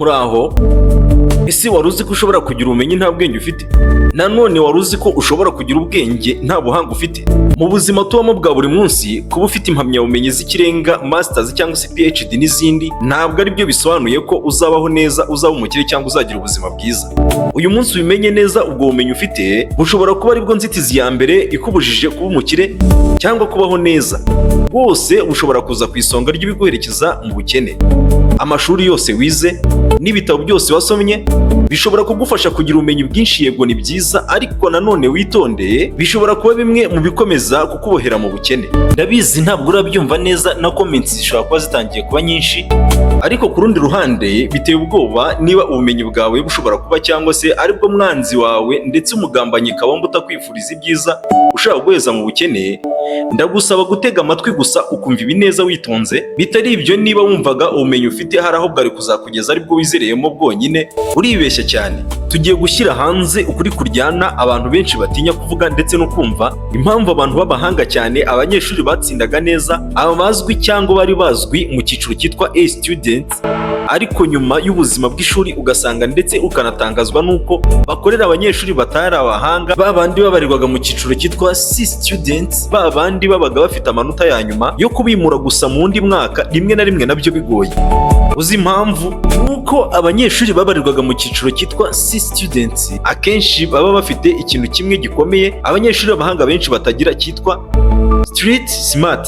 Muraho. Ese wari uzi ko ushobora kugira ubumenyi nta bwenge ufite? Nanone wari uzi ko ushobora kugira ubwenge nta buhanga ufite? Mu buzima tubamo bwa buri munsi, kuba ufite impamyabumenyi z'ikirenga, masters cyangwa se PhD n'izindi, ntabwo ari byo bisobanuye ko uzabaho neza, uzaba umukire cyangwa uzagira ubuzima bwiza. Uyu munsi ubimenye neza, ubwo bumenyi ufite bushobora kuba aribwo nzitizi ya mbere ikubujije kuba umukire cyangwa kubaho neza. Bwose bushobora kuza ku isonga ry'ibiguherekeza mu bukene. Amashuri yose wize n'ibitabo byose wasomye bishobora kugufasha kugira ubumenyi bwinshi, yego ni byiza, ariko nanone witondeye, bishobora kuba bimwe mu bikomeza kukubohera mu bukene. Ndabizi ntabwo urabyumva neza, na comments zishobora kuba zitangiye kuba nyinshi, ariko ku rundi ruhande biteye ubwoba niba ubumenyi bwawe bushobora kuba cyangwa se aribwo mwanzi wawe, ndetse umugambanyi kabombo utakwifuriza ibyiza, ushaka guheza mu bukene. Ndagusaba gutega amatwi gusa ukumva ibi neza witonze. Bitari ibyo, niba wumvaga ubumenyi ufite hari aho bwari kuzakugeza aribwo wizereyemo bwonyine, uribeshya cyane. Tugiye gushyira hanze ukuri kuryana abantu benshi batinya kuvuga, ndetse no kumva impamvu abantu b'abahanga cyane, abanyeshuri batsindaga neza, abazwi cyangwa bari bazwi mu cyiciro cyitwa A students, ariko nyuma y'ubuzima bw'ishuri ugasanga, ndetse ukanatangazwa n'uko bakorera abanyeshuri batari abahanga, ba bandi babarirwaga mu cyiciro cyitwa C students, ba bandi babaga bafite amanota ya nyuma yo kubimura gusa mu wundi mwaka, rimwe na rimwe nabyo bigoye. Uzi impamvu? Nuko abanyeshuri babarirwaga mu cyiciro cyitwa C students akenshi baba bafite ikintu kimwe gikomeye abanyeshuri b'abahanga benshi batagira, cyitwa street smart.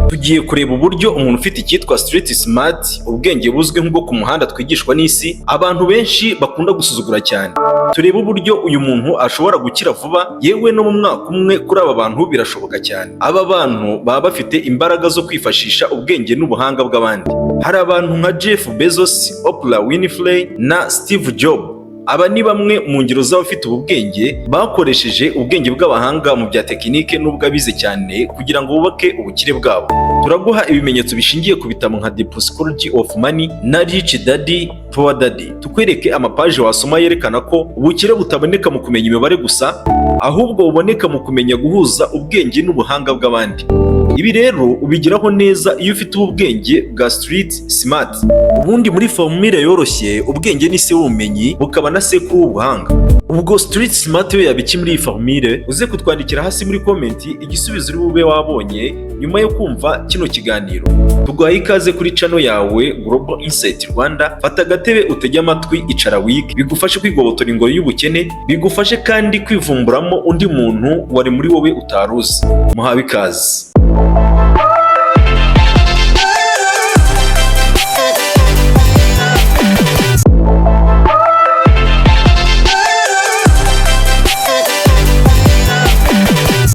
Tugiye kureba uburyo umuntu ufite icyitwa street smart, ubwenge buzwi nk'ubwo ku muhanda twigishwa n'isi, abantu benshi bakunda gusuzugura cyane. Turebe uburyo uyu muntu ashobora gukira vuba, yewe no mu mwaka umwe kuri aba bantu birashoboka cyane. Aba bantu baba bafite imbaraga zo kwifashisha ubwenge n'ubuhanga bw'abandi. Hari abantu nka Jeff Bezos, Oprah Winfrey na Steve Jobs. Aba ni bamwe mu ngero z'abafite ubu bwenge, bakoresheje ubwenge bw'abahanga mu bya tekinike n'ubw'abize cyane kugira ngo bubake ubukire bwabo. Turaguha ibimenyetso bishingiye ku bitabo nka The Psychology of Money na Rich Daddy Poor Daddy. Tukwereke amapaje wasoma yerekana ko ubukire butaboneka mu kumenya imibare gusa, ahubwo buboneka mu kumenya guhuza ubwenge n'ubuhanga bw'abandi. Ibi rero ubigeraho neza iyo ufite ubu bwenge bwa street smart. Ubundi muri formule yoroshye, ubwenge ni se w'ubumenyi, bukaba na sekuru w'ubuhanga. Ubwo street smart yo yaba iki muri iyi formule? Uze kutwandikira hasi muri comment igisubizo uri bube wabonye nyuma yo kumva kino kiganiro. Tuguhaye ikaze kuri channel yawe Global Insight Rwanda. Fata agatebe utege amatwi, icara wige, bigufashe kwigobotora ingoyi y'ubukene, bigufashe kandi kwivumburamo undi muntu wari muri wowe utaruzi. Muhawe ikaze.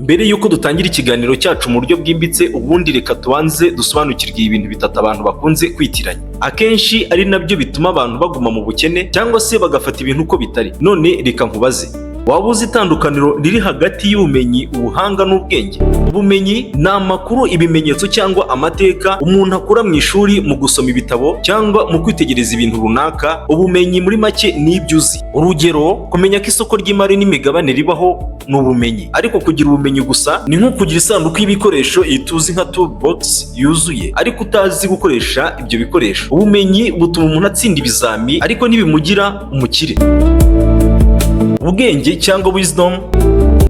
Mbere y'uko dutangira ikiganiro cyacu mu buryo bwimbitse, ubundi reka tubanze dusobanukirwe ibintu bitatu abantu bakunze kwitiranya akenshi, ari nabyo bituma abantu baguma mu bukene cyangwa se bagafata ibintu uko bitari. None reka nkubaze: waba uzi itandukaniro riri hagati y'ubumenyi, ubuhanga n'ubwenge? Ubumenyi ni amakuru, ibimenyetso cyangwa amateka umuntu akura mu ishuri, mu gusoma ibitabo cyangwa mu kwitegereza ibintu runaka. Ubumenyi muri make ni ibyo uzi. Urugero, kumenya ko isoko ry'imari n'imigabane ribaho ni ubumenyi. Ariko kugira ubumenyi gusa ni nko kugira isanduku y'ibikoresho iyi tuzi nka toolbox yuzuye, ariko utazi gukoresha ibyo bikoresho. Ubumenyi butuma umuntu atsinda ibizami, ariko ntibimugira umukire. Ubwenge cyangwa wisdom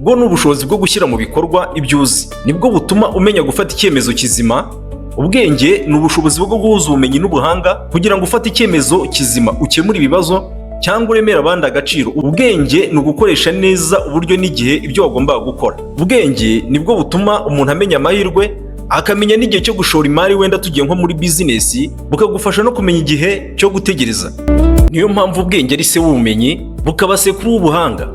bwo ni ubushobozi bwo gushyira mu bikorwa ibyo uzi. Nibwo butuma umenya gufata icyemezo kizima. Ubwenge ni ubushobozi bwo guhuza ubumenyi n'ubuhanga kugira ngo ufate icyemezo kizima, ukemure ibibazo cyangwa uremere abandi agaciro. Ubwenge ni ugukoresha neza uburyo n'igihe ibyo wagombaga gukora. Ubwenge nibwo butuma umuntu amenya amahirwe, akamenya n'igihe cyo gushora imari, wenda tugiye nko muri bizinesi, bukagufasha no kumenya igihe cyo gutegereza. Niyo mpamvu ubwenge ari se w'ubumenyi, bukaba sekuru w'ubuhanga.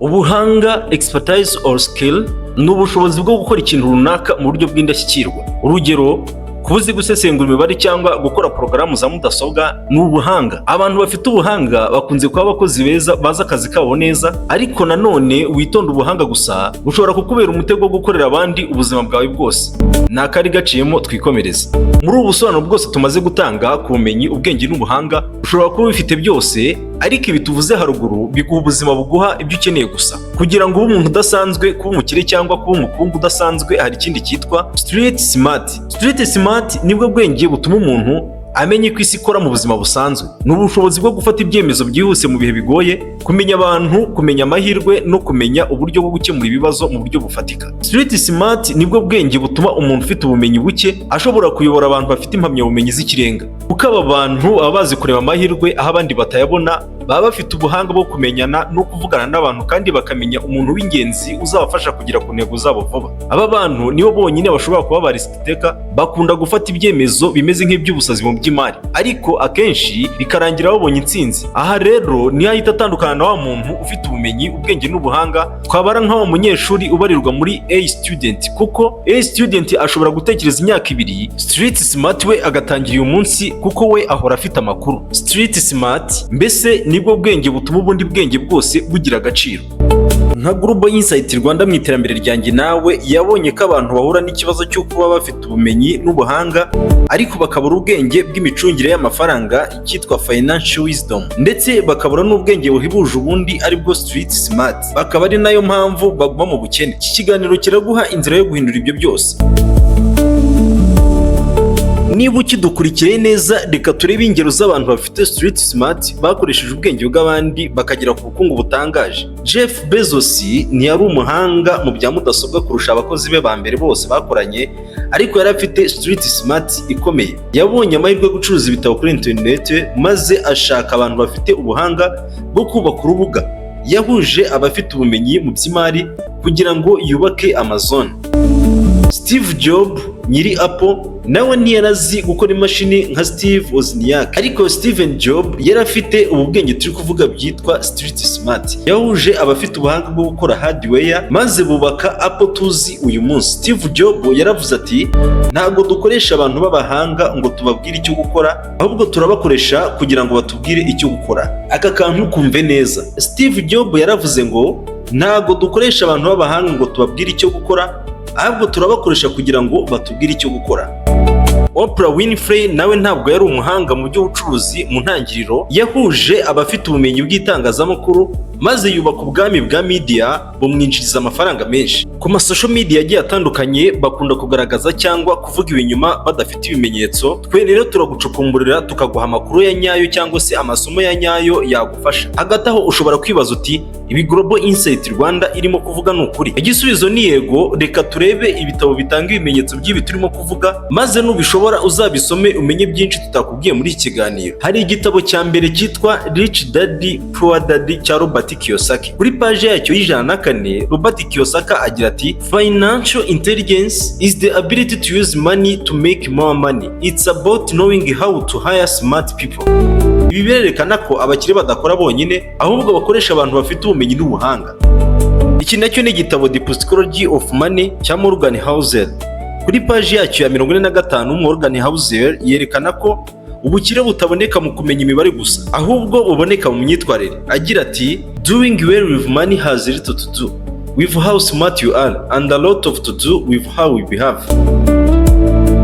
Ubuhanga, expertise or skill, ni ubushobozi bwo gukora ikintu runaka mu buryo bw'indashyikirwa. Urugero, kuba uzi gusesengura imibare cyangwa gukora porogaramu za mudasobwa ni ubuhanga. Abantu bafite ubuhanga bakunze kuba abakozi beza, bazi akazi kabo neza. Ariko nanone witonda, ubuhanga gusa bushobora kukubera umutego wo gukorera abandi ubuzima bwawe bwose. Ni akari gaciyemo, twikomereze. Muri ubu busobanuro bwose tumaze gutanga ku bumenyi, ubwenge n'ubuhanga, ushobora kuba ubifite byose, ariko ibi tuvuze haruguru biguha ubuzima buguha ibyo ukeneye gusa kugira ngo ube umuntu udasanzwe. Kuba umukire cyangwa kuba umukungu udasanzwe, hari ikindi cyitwa street smart. Street smart nibwo bwenge butuma umuntu amenye ko isi ikora mu buzima busanzwe. Ni ubushobozi bwo gufata ibyemezo byihuse mu bihe bigoye, kumenya abantu, kumenya amahirwe no kumenya uburyo bwo gukemura ibibazo mu buryo bufatika. Street smart nibwo bwenge butuma umuntu ufite ubumenyi buke ashobora kuyobora abantu bafite impamyabumenyi z'ikirenga, kuko aba bantu baba bazi kureba amahirwe aho abandi batayabona. Baba bafite ubuhanga bwo kumenyana no kuvugana n'abantu, kandi bakamenya umuntu w'ingenzi uzabafasha kugera ku ntego zabo vuba. Aba bantu nibo bonyine bashobora kuba ba risk taker. Bakunda gufata ibyemezo bimeze nk'iby'ubusazi mu by'imari, ariko akenshi bikarangira babonye intsinzi. Aha rero niyo ahita atandukana na wa muntu ufite ubumenyi, ubwenge n'ubuhanga twabara nka wa munyeshuri ubarirwa muri A student, kuko A student ashobora gutekereza imyaka 2, street smart we agatangira uyu munsi, kuko we ahora afite amakuru. Street smart mbese nibwo bwenge butuma ubundi bwenge bwose bugira agaciro. Nka Global Insight Rwanda mu iterambere ryanjye nawe, yabonye ko abantu bahura n'ikibazo cyo kuba bafite ubumenyi n'ubuhanga ariko bakabura ubwenge bw'imicungire y'amafaranga, icyitwa financial wisdom, ndetse bakabura n'ubwenge buhebuje ubundi, aribwo street smart, bakaba ari nayo mpamvu baguma mu bukene. Iki kiganiro kiraguha inzira yo guhindura ibyo byose. Niba ukidukurikiye neza, reka turebe ingero z'abantu bafite street smart bakoresheje ubwenge bw'abandi bakagera ku bukungu butangaje. Jeff Bezos ntiyari umuhanga mu bya mudasobwa kurusha abakozi be ba mbere bose bakoranye, ariko yari afite street smart ikomeye. Yabonye amahirwe yo gucuruza ibitabo kuri interineti, maze ashaka abantu bafite ubuhanga bwo kubaka urubuga. Yahuje abafite ubumenyi mu by'imari kugira ngo yubake Amazon. Steve Jobs nyiri Apple nawe ntiyarazi gukora imashini nka Steve Wozniak, ariko Steven Jobs yari afite ubu bwenge turi kuvuga byitwa street smart. Yahuje abafite ubuhanga bwo gukora hardware, maze bubaka Apple tuzi uyu munsi. Steve Jobs yaravuze ati: "Ntabwo dukoresha abantu b'abahanga ngo tubabwire icyo gukora, ahubwo turabakoresha kugira ngo batubwire icyo gukora." Aka kantu kumve neza. Steve Jobs yaravuze ngo: "Ntabwo dukoresha abantu b'abahanga ngo tubabwire icyo gukora, ahubwo turabakoresha kugira ngo batubwire icyo gukora." Oprah Winfrey nawe ntabwo yari umuhanga mu by'ubucuruzi mu ntangiriro. Yahuje abafite ubumenyi bw'itangazamakuru, maze yubaka ubwami bwa media bumwinjiriza amafaranga menshi. Ku ma social media agiye atandukanye bakunda kugaragaza cyangwa kuvuga ibinyoma badafite ibimenyetso. Twe rero turagucukumburira, tukaguha amakuru ya nyayo cyangwa se amasomo ya nyayo yagufasha. Hagati aho ushobora kwibaza uti: "Ibi Global Insight Rwanda irimo kuvuga ni ukuri?" Igisubizo ni yego. Reka turebe ibitabo bitanga ibimenyetso by'ibi turimo kuvuga, maze nubishobora uzabisome umenye byinshi tutakubwiye muri iki kiganiro. Hari igitabo cya mbere cyitwa Rich Dad Poor Dad cya Robert Kiyosaki. Kuri paje yacyo y'104, Robert Kiyosaki agira ati: "Financial intelligence is the ability to use money to make more money. It's about knowing how to hire smart people." Ibi birerekana ko abakire badakora bonyine, ahubwo bakoresha abantu bafite ubumenyi n'ubuhanga. Iki nacyo ni igitabo The Psychology of Money cya Morgan Housel. Kuri paji yacyo ya 45, Morgan Housel yerekana ko ubukire butaboneka mu kumenya imibare gusa, ahubwo buboneka mu myitwarire. Agira ati: "Doing well with money has little to do with how smart you are and a lot of to do with how you behave."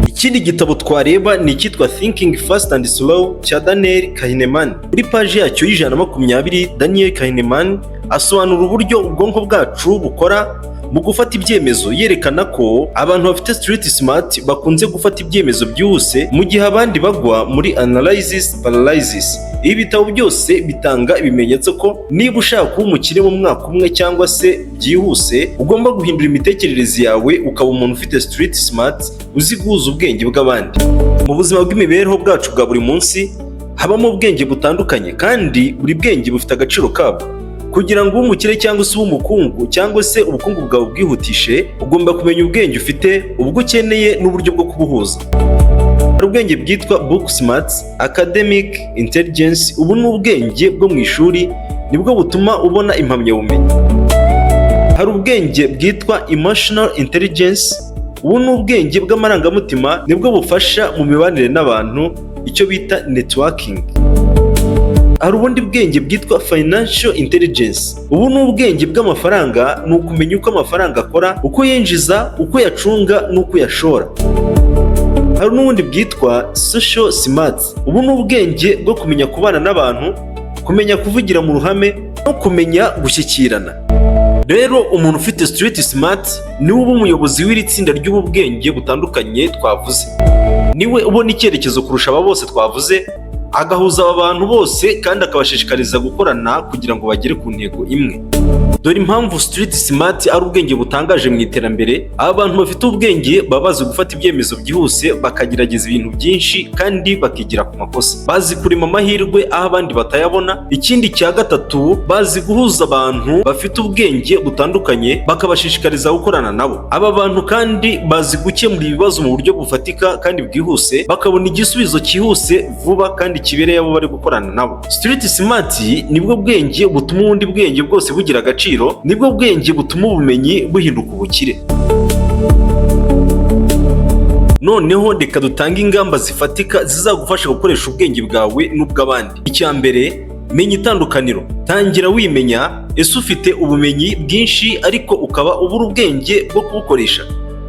Ikindi gitabo twareba ni icyitwa Thinking Fast and Slow cya Daniel Kahneman. Kuri paji yacyo y'120, Daniel Kahneman asobanura uburyo ubwonko bwacu bukora mu gufata ibyemezo, yerekana ko abantu bafite street smart bakunze gufata ibyemezo byihuse mu gihe abandi bagwa muri analysis paralysis. Ibi bitabo byose bitanga ibimenyetso ko niba ushaka kuba umukire mu mwaka umwe cyangwa se byihuse, ugomba guhindura imitekerereze yawe, ukaba umuntu ufite street smart, uzi guhuza ubwenge bw'abandi. Mu buzima bw'imibereho bwacu bwa buri munsi habamo ubwenge butandukanye, kandi buri bwenge bufite agaciro kabwo. Kugira ngo ube umukire cyangwa se ube umukungu cyangwa se ubukungu bwawe bwihutishe, ugomba kumenya ubwenge ufite, ubwo ukeneye n'uburyo bwo kubuhuza. Hari ubwenge bwitwa book smart, academic intelligence. Ubu ni ubwenge bwo mu ishuri, nibwo butuma ubona impamyabumenyi. Hari ubwenge bwitwa emotional intelligence. Ubu ni ubwenge bw'amarangamutima, nibwo bufasha mu mibanire n'abantu, icyo bita networking. Hari ubundi bwenge bwitwa financial intelligence. Ubu ni ubwenge bw'amafaranga, ni ukumenya uko amafaranga akora, uko yinjiza, uko yacunga n'uko yashora. Hari n'ubundi bwitwa social smart. Ubu ni ubwenge bwo kumenya kubana n'abantu, kumenya kuvugira mu ruhame no kumenya gushyikirana. Rero umuntu ufite street smart niwe uba umuyobozi w'iri tsinda ry'ubu bwenge butandukanye twavuze. Niwe ubona icyerekezo kurusha aba bose twavuze, agahuza aba bantu bose kandi akabashishikariza gukorana kugira ngo bagere ku ntego imwe. Dore impamvu street smart ari ubwenge butangaje mu iterambere. Aba bantu bafite ubwenge baba bazi gufata ibyemezo byihuse, bakagerageza ibintu byinshi kandi bakigira ku makosa. Bazi kurema amahirwe aho abandi batayabona. Ikindi cya gatatu, bazi guhuza abantu bafite ubwenge butandukanye, bakabashishikariza gukorana nabo. Aba bantu kandi bazi gukemura ibibazo mu buryo bufatika kandi bwihuse, bakabona igisubizo cyihuse vuba kandi kibereye abo bari gukorana nabo. Street smart nibwo bwenge butuma ubundi bwenge bwose bugira agaciro, nibwo bwenge butuma ubumenyi buhinduka ubukire. Noneho reka dutange ingamba zifatika zizagufasha gukoresha ubwenge bwawe n'ubw'abandi. Icya mbere, menya itandukaniro. Tangira wimenya. Ese ufite ubumenyi bwinshi ariko ukaba ubura ubwenge bwo kubukoresha?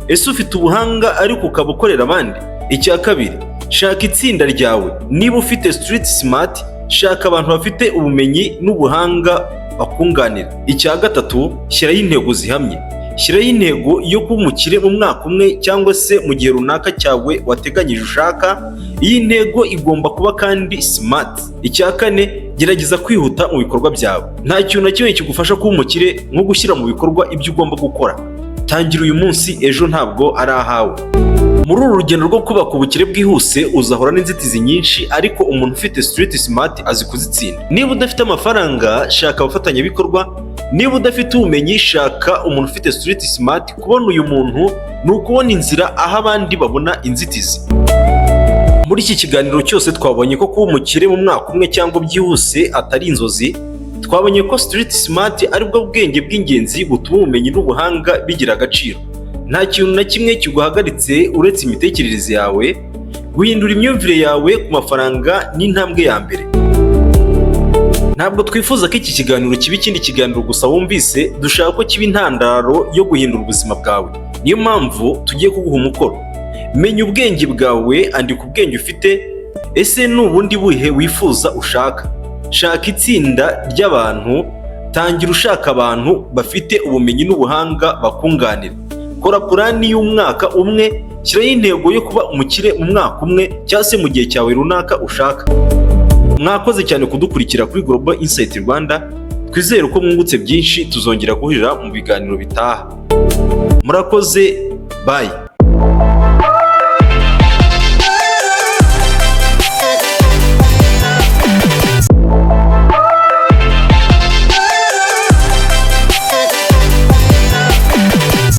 Ese ufite ubuhanga ariko ukaba ukorera abandi? Icya kabiri, shaka itsinda ryawe. Niba ufite street smart, shaka abantu bafite ubumenyi n'ubuhanga bakunganira. Icya gatatu, shyiraho intego zihamye. Shyiraho intego yo kuba umukire mu mwaka umwe cyangwa se mu gihe runaka cyawe wateganyije ushaka. Iyi ntego igomba kuba kandi smart. Icya kane, gerageza kwihuta mu bikorwa byawe. Nta kintu na kimwe kigufasha kuba umukire nko gushyira mu bikorwa ibyo ugomba gukora. Tangira uyu munsi, ejo ntabwo ari ahawe. Muri uru rugendo rwo kubaka ubukire bwihuse uzahura n'inzitizi nyinshi, ariko umuntu ufite street smart azi kuzitsinda. Niba udafite amafaranga, shaka abafatanyabikorwa. Niba udafite ubumenyi, shaka umuntu ufite street smart. Kubona uyu muntu ni ukubona inzira aho abandi babona inzitizi. Muri iki kiganiro cyose twabonye ko kuba umukire mu mwaka umwe cyangwa byihuse atari inzozi. Twabonye ko street smart aribwo bwenge bw'ingenzi butuma ubumenyi n'ubuhanga bigira agaciro. Nta kintu na kimwe kiguhagaritse uretse imitekerereze yawe. Guhindura imyumvire yawe ku mafaranga ni intambwe ya mbere. Ntabwo twifuza ko iki kiganiro kiba ikindi kiganiro gusa wumvise. Dushaka ko kiba intandaro yo guhindura ubuzima bwawe. Niyo mpamvu tugiye kuguha umukoro. Menya ubwenge bwawe, andika ubwenge ufite. Ese ni ubundi buhe wifuza, ushaka? Shaka itsinda ry'abantu. Tangira ushaka abantu bafite ubumenyi n'ubuhanga bakunganira. Kora plan y'umwaka umwe. Shyiraho intego yo kuba umukire mu mwaka umwe cyangwa se mu gihe cyawe runaka ushaka. Mwakoze cyane kudukurikira kuri Global Insight Rwanda. Twizere ko mwungutse byinshi. Tuzongera guhurira mu biganiro bitaha. Murakoze, bye.